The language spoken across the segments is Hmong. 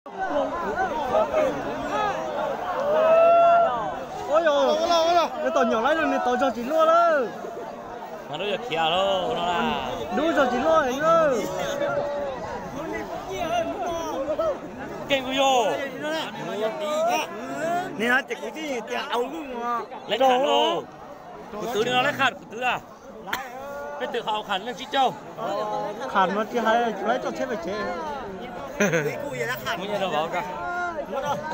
Nws tau nyom laib no nws tau zog tsis luaj lawm. Dub zog tsis luaj. Keej kuv yog. Nim no ces kuv twb tias au lub no. Lawv kham no. Kuv twv li no lawv kham kuv twv a. Peb twv qhov au kham leej tsib caug. Kham no tsis hais laib txoj tsheb pem tsev.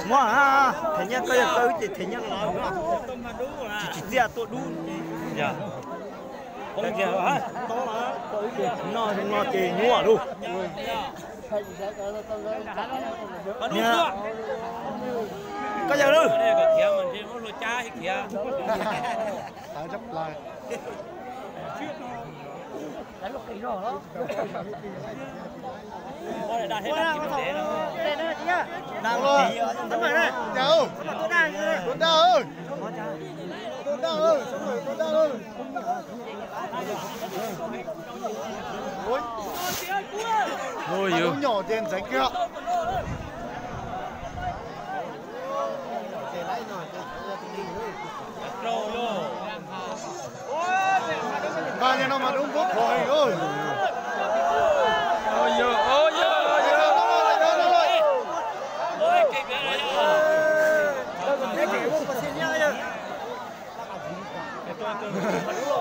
Muab, them nyiaj koj yog koj wb ces them nyiaj los. Tsis tsim txiaj tuaj dub. Noj zoo no ces nyuaj lauj. Koj yawg lauj. Ui, lub nyom ces ntxeev kiag. Nqa li no mas dub npub qhuav heev.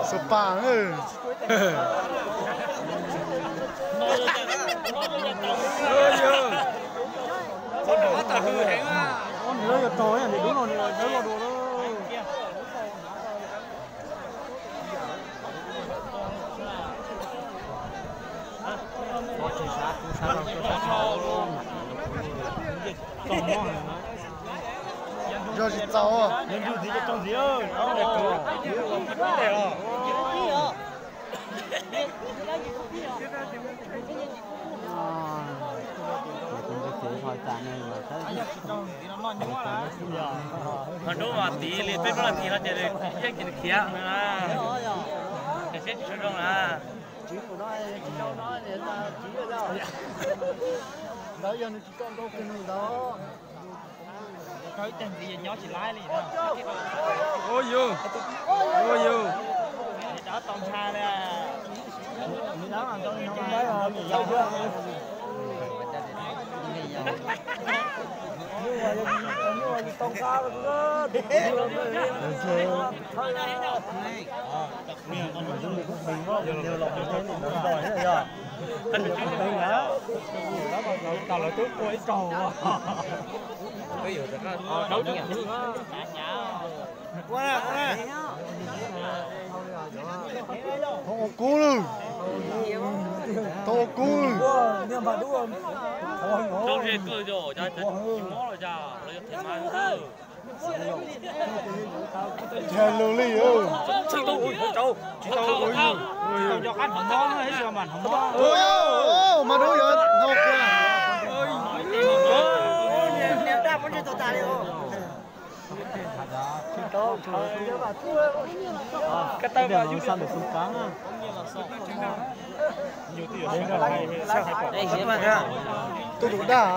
Spas. Zog tsis txaus. Ho nrub mas tiv li peb plaub nas this no ces yeej tsis khiav na. Ces seb tsis zoo na. Lawv twb ua ib kaug. Tau ua kub lawm. Tau ua kub lawm. Yog lus li. Mas dub yog no. Tuaj dub daj.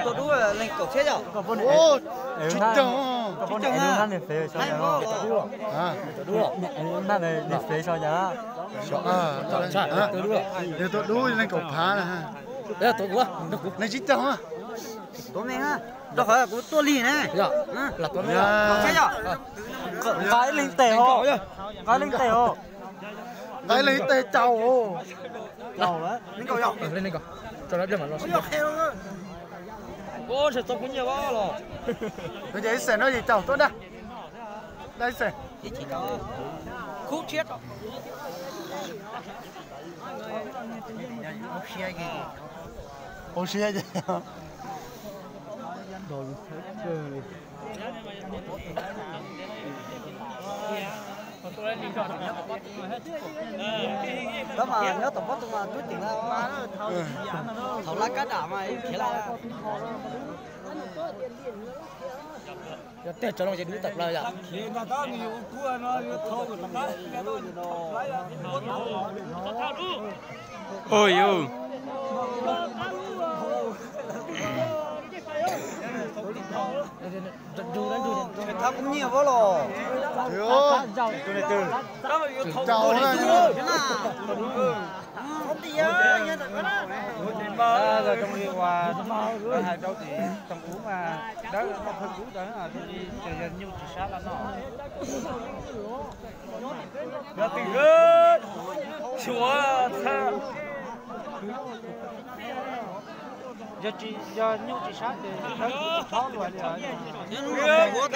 Tuaj dub leej kaum txhiab yom. Tsis caug. Yog tuaj dub leej kaum phav na. Leej tsib caug. Rau qhov kuv tuaj lig ne. Nqa ib leeg tes os. Nqa ib leeg tes os. Nqa ib leeg tes caum. Ces ib xeem no ces caum tuaj daj. Daj ib xeem. Hauv siab ces. Tab mas nyob tom pob tw mas twb ceev lawm. Thaum laj kab dam mas khiav lawm. Yog tej tso loo ces dub tawm plaws yom. Ui yus. Nyiam vos los. Rau na. Ua zoo li uas hais rau tim toog ub mas dawb, thawj kub ntawd zoo li ces yog nyuj tsis sab los no. Yog twg xyuas txhaj, yog tsis, yog nyuj tsis sab ces thawj kub tsis txhob luag li os.